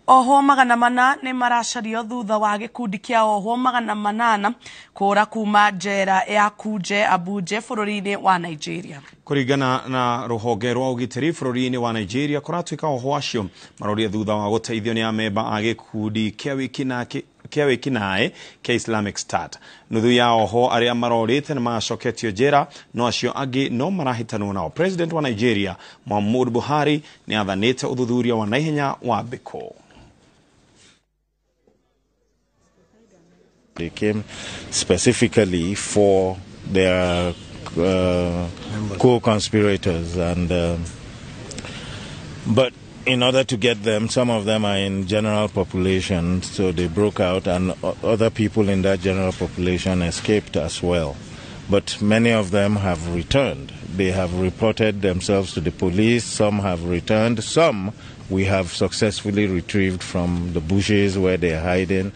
Ohwo 400 nĩ maracario thutha wa gĩkundi kĩa ohwo 800 kũra kuma njera ya Kuje Abuja bũrũri-inĩ wa Nigeria. Kũringana na rũhonge rwa ũgitĩri bũrũri-inĩ wa Nigeria, kũratuĩka ohwo acio maroria thutha wa gũteithio nĩ amemba a gĩkundi kĩa wĩkinaĩ kĩa Islamic State. Nuthu ya ohwo arĩa marorĩte nĩ macoketio njera, no acio angĩ no marahĩtanwo nao. President wa Nigeria Muhammadu Buhari nĩ athanĩte ũthuthuria wa naihenya wambĩkwo. They came specifically for their co-conspirators, and but in order to get them, some of them are in general population, so they broke out, and other people in that general population escaped as well. But many of them have returned. They have reported themselves to the police. Some have returned. Some we have successfully retrieved from the bushes where they are hiding.